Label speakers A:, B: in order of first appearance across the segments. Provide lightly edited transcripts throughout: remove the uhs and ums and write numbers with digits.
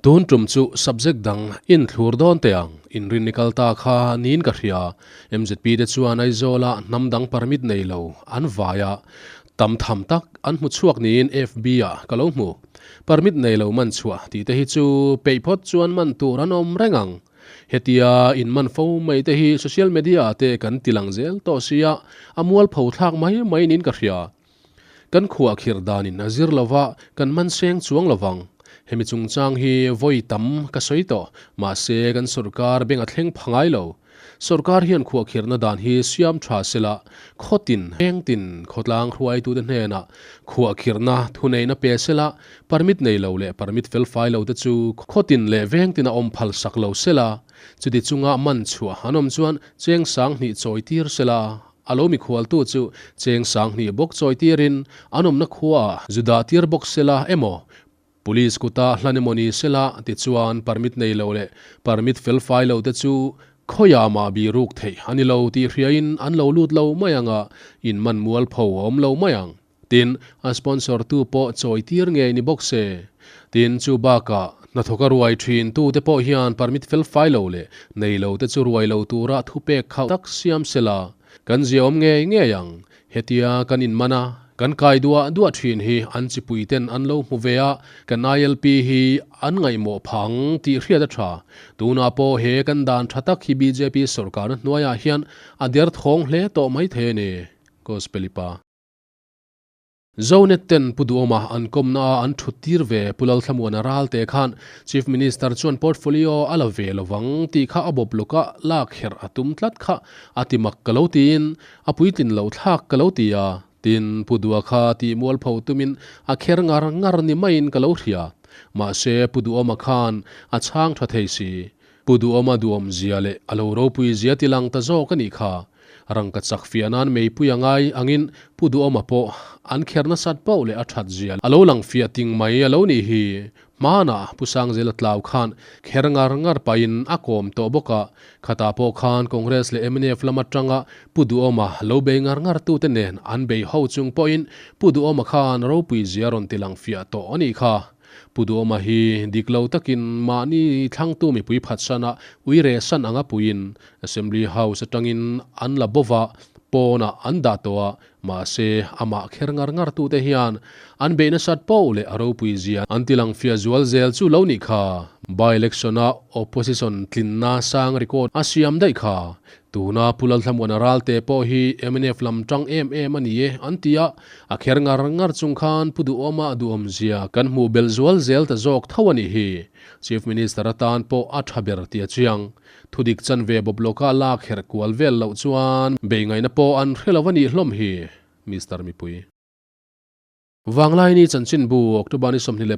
A: Tun tum chu subject dang in thlur dawn teh ang, inrinni kal ta kha niin ka hria. MZP te chuan Aizawla hnam dang permit nei lo an vai a, tam tham tak an hmu chhuak niin FB ah ka lo hmu. Permit nei lo man chhuah tih te hi chu peih phawt chuan man tur an awm reng ang. Hetia in man fo mai te hi social media ah te kan ti lang zel tawh sia, a mualpho thlak mai mai niin ka hria. Kan khuah khirh danin a zir lova kan man seng chuang lovang. Hemi chungchang hi vawi tam ka sawi tawh, mahse kan sorkar beng a thleng pha ngai lo. Sorkar hian khuah khirhna dan hi siam tha sela, khawtin, hengtin, khawtlang hruaitute hnenah khuah khirhna thuneihna pe sela, permit nei lo leh permit felfai lo te chu khawtin leh vengtin a awm phal sak lo sela, chuti chunga man chhuah an awm chuan cheng sanghnih chawi tir sela, A lo mikhualtu chu cheng sanghnih bawk chawi tirin an awmna khuaah zu dah tir bawk sela emaw, Police kuta hlan emaw ni sela tichuan permit nei lo leh permit felfai lo te chu khawiah mah biruk theih a ni lo tih hriain an lo lut lo mai ang a, in man mualpho a awm lo mai ang. Tin, a sponsor tu pawh chawi tir ngei ni bawk se. Tin, chu bakah hnathawka ruai thin tu te pawh hian permit felfai lo leh nei lo te chu ruai lo tura thupek khauh tak siam sela kan ziaawm ngei ngei ang. Hetia kan inman a, kan kai duah duah thin hi an chipui ten an lo hmu ve a, kan ILP hi an ngaihmawh phah ang tih hriat a tha. Tunah pawh he kan dan tha tak hi bjp sawrkarna hnuaiah hian a derthawng hle tawh maithei a ni. Gospelipa. Zonet ten Pu Duhawma an kawmna a an thut tir ve Pu Lalthlamuana Ralte khan Chief Minister chuan portfolio a la ve lovang tih kha a bawp lawka lak herh a tum tlat kha a ti mak ka lo tiin a puitlin loh thlak ka lo ti a, tin Pu Duha kha tih mualpho tumin a kher ngar ngar ni maiin ka lo hria. Mahse Pu Duhawma khan a chhang tha thei si. Pu Duhawma duhawm zia leh a lo ropui zia ti lang ta zawk a nih kha. Rangka chak fiah nan meipui a ngai angin Pu Duhawma pawh an kher nasat poh leh a that zia a lo lang fiah ting mai a lo nih hi. Hmanah Pu Sangzela tlau khan kher ngar ngar pahin a kawm tawh bawk a, khatah pawh khan Congress leh mnf lam atanga Pu Duhawma lo bei ngar ngar tute nen an bei ho chung pawhin Pu Duhawma khan ropui zia rawn ti lang fiah tawh a nih kha. Pu Duhawma hi dik lo takin mahni thlangtu mipui phatsana uirehsan anga puiin Assembly House atangin an la bova, pawnah an dah tawh a, mahse amah kher ngar ngar tute hian an beih nasat poh leh a ropui zia an ti lang fiah zual zel chu lo nih kha. By election-a opposition tlinna sang record a siam daih kha. Tuna Pu Lalthlamuana Ralte pawh hi mnf lam tang em em a ni e an ti a, a kher ngar ngar chung khan Pu Duhawma duhawm zia kan hmuh belh zual zel ta zawk tho a nih hi. Chief Minister atan pawh a tha ber ti a chiang. Thudik chanve bawp lawka lak herh kual vel loh chuan bei ngaihna pawh an hre lo a nih hlawm hi. Mister Mipui. Vanglaini chanchinbu October ni 25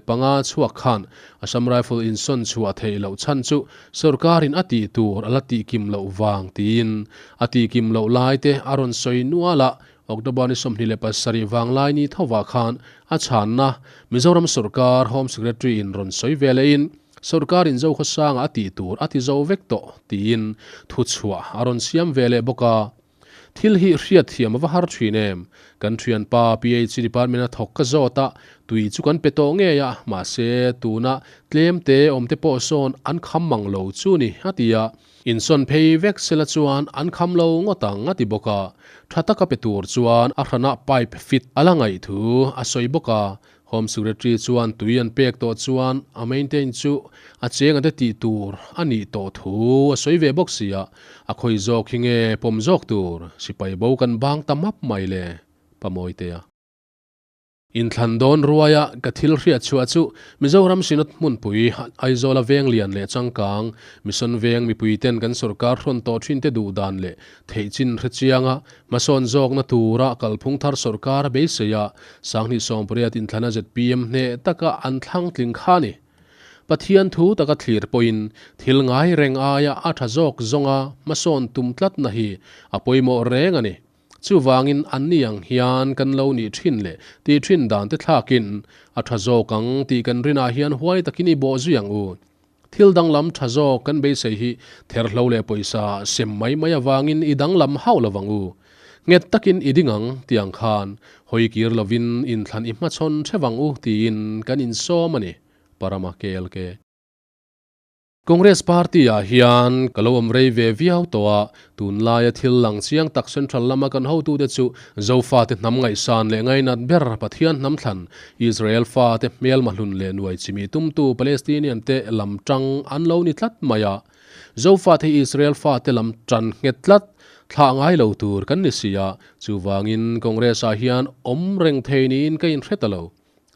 A: chhuak khan Assam Rifle insawn chhuah theih loh chhan chu sorkarin a tih tur a la tih kim loh vang tiin a tih kim loh lai te a rawn sawi nual a, October ni 27 Vanglaini thovah khan a chhanna Mizoram sorkar Home Secretary in rawn sawi ve lehin sorkarin Zokhawsanga a tih tur a ti zo vek tawh tiin thuchhuah a rawn siam ve leh bawk a. Thil hi hriat thiam a va har thin em? Kan thianpa PHC department a thawk ka zawt a, tui chu kan pe tawh ngei a, mahse tuna tlem te awm te pawh sawn an kham mang lo chu ni a ti a. Insawn phei vek sela chuan an kham lo ngawt ang a ti bawk a. Tha taka pe tur chuan a hranah pipe fit a la ngaih thu a sawi bawk a. Home Secretary chuan tui an pek tawh chuan a maintain chu a cheng ate tih tur a nih tawh thu a sawi ve bawk si a, a khawi zawk hi nge pawm zawk tur sipai bo kan bang ta map mai le Pamawitea. Inthlan dawn ruaia ka thil hriat chhuah chu Mizoram Synod hmunpui Aizawla veng lian leh changkang Mission veng mipui ten kan sorkar hrawn tawh thin te duh dan leh theih chin hre chianga Hmasawn zawkna tura kalphung thar sorkar a beisei a, Sanghnih Sawmpariat inthlana zpm hneh taka an thlang tling kha a ni. Pathian thu taka thlir pawhin thil ngai reng aia a tha zawk zawnga hmasawn tum tlatna hi a pawimawh reng a ni. Chuvangin anni ang hian kan lo nih thin leh tih thin dan te thlakin a tha zawk ang tih kan rinah hian huai takin i bawh zui ang u. Thil danglam tha zawk kan beisei hi therhlo leh pawisa sem mai mai avangin i danglam hauh lovang u. Nghet takin i ding ang tih ang khan hawi kir lovin inthlan i hmachhawn thevang u tiin kan insawm a ni, Parama KLK. Congress Party ah hian ka lo awm rei ve viau tawh a, tunlaia thil lang chiang tak Central lama kan hotute chu Zofate hnam ngaihsan leh ngainat ber Pathian hnam thlan, Israel fate hmelma hlun leh nuai chimi tumtu Palestinian te lam tang an lo ni tlat mai a. Zofate hi Israel fate lam tan nghet tlat, thlah ngai lo tur kan ni si a, chuvangin Congress ah hian awm reng thei niin ka inhre ta lo.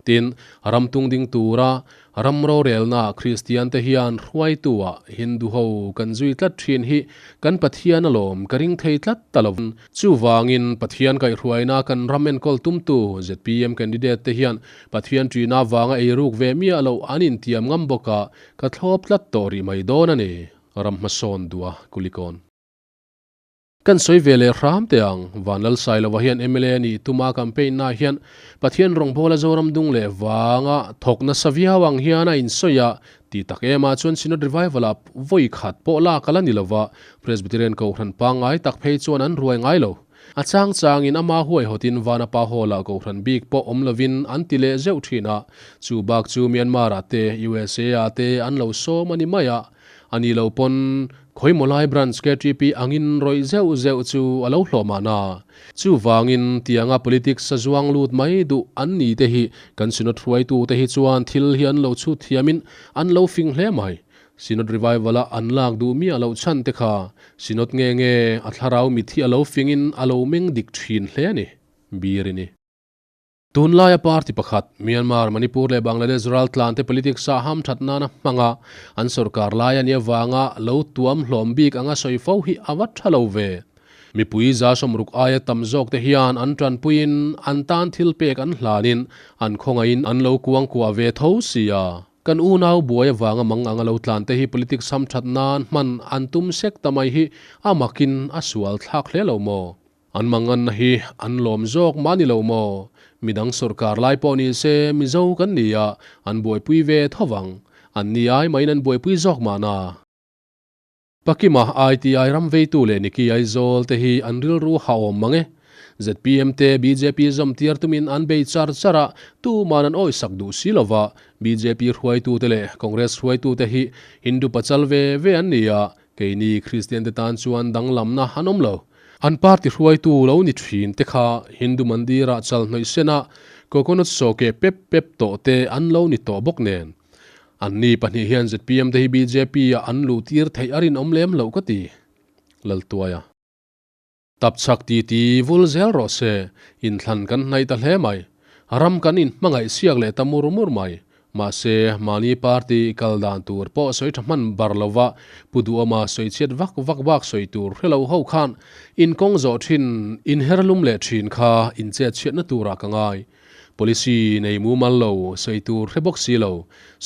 A: Tin, ram tung ding tura ram rorelna Kristian te hian hruaitu-ah Hindu ho kan zui tlat thin hi kan Pathian alawm ka ring thei tlat ta lo. Chuvangin Pathian kaihhruaina kan ram enkawl tumtu zpm candidate te hian Pathian ṭihna avanga eiruk ve miah loh an intiam ngam bawk a, ka thlawp tlat tawh rih mai dawn a ni, ram hmasawn duh a Kulikawn. Kan sawi ve leh hram teh ang, Vanlal Sailova hian mla nih tuma campaign na hian Pathian rawngbawla Zoram dung leh vanga thawk nasa viau ang hian a insawi a, ti tak em ah chuan Synod Revival ah vawi khat pawh lak a la ni lova, Presbyterian Kohhran pangngai tak phei chuan an ruai ngai lo. A chang changin ama huaihawtin Vanapa Hall ah Kohhran bik pawh awm lovin an ti leh zeuh thin a, chu bak chu Myanmar ah te, USA ah te an lo sawm a ni mai a. A ni lo pawn Khawimawlai Branch KTP angin rawih zeuh zeuh chu a lo hlawh mahna. Chuvangin tianga politics a zuang lut mai duh an ni te hi kan Synod hruaitu te hi chuan thil hi an lo chhut thiamin an lo fing hle mai. Synod Revival a an lak duh miah loh chhan te kha Synod nge nge a thlarau mithi a lo fingin a lo meng dik thin hle a ni. Bir i ni. Tunlaia party pakhat, Myanmar, Manipur leh Bangladesh raltlante politics ah hamthat nana hmanga an sorkar lai a nih avanga lo tuam hlawm bik anga sawi fo hi a va tha lo ve. Mipui za sawmruk aia tam zawk te hian an tanpuiin an tan thil pek an hlanin an khawngaihin an lo kuang kuah ve tho sia. Kan unau buai avanga mang anga lo tlan te hi politics hamthat nan hman an tum sek ta mai hi a makin a sual thlak hle lo maw? An manganna hi an lawm zawk mah ni lo maw? Midang sawrkar lai pawh ni se Mizo kan ni a, an buaipui ve tho vang. An ni ai mahin an buaipui zawk mahna. Pakima ITI ram veitu leh Niki Aizawl te hi an rilru ha awm mang e. Zpm te bjp zawm tir tumin an bei char char a, tuman an awisak duh si lova. Bjp hruaitute leh Congress hruaitute hi Hindu pachal ve ve an ni a, Keini Kristian te tan chuan danglamna an awm lo. An party hruaitu lo ni thin te kha Hindu mandir-ah chal hnawih sena coconut sawke pep pep tawh te an lo ni tawh bawk nen. Anni pahnih hian zpm te hi BJP-ah an luh tir theih a rinawm lem loh ka ti. Laltuaia. Tapchhak titi vul zel rawh se, inthlan kan hnaih ta hle mai. Ram kan inhmangaih siak leh ta mur mur mai. Mahse, mahni party kal dan tur pawh sawi tha hman bar lova Pu Duhawma sawi chhiat vak vak bak sawi tur hre lo ho khan inkawng zawh thin, inherlum leh thin kha inchet chhiatna turah ka ngai. Policy nei mumal lo, sawi tur hre bawk si lo.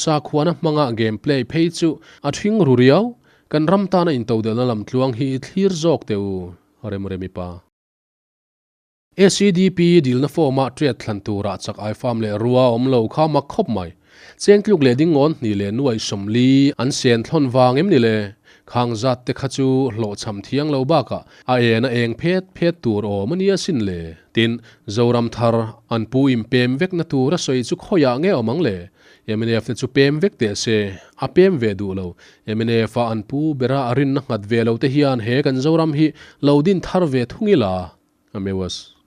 A: Sakhuana hmanga game play phei chu a thing ru riau. Kan ram tana intodelhna lam tluang hi thlir zawk teh u, Remremi pa. ACDP dilna form-a ṭiat thlan turah chak ai farm leh rua awm lo kha mak khawp mai. Cheng tluk leh ding ngawn hnih leh nuaih 40 an sen thlawn vang em ni le? Khang zat te kha chu hlawhchham thiang lo bakah a en a eng phet phet tur awm a nia sin le. Tin, Zoram thar an pu inpem vekna tur a sawi chu khawiah nge awm ang le? Mnf te chu pem vek teh se, a pem ve duh lo. Mnf a an pu bera a rinna nghat ve lo te hian he kan Zoram hi lo din thar ve thung ila, a meuas.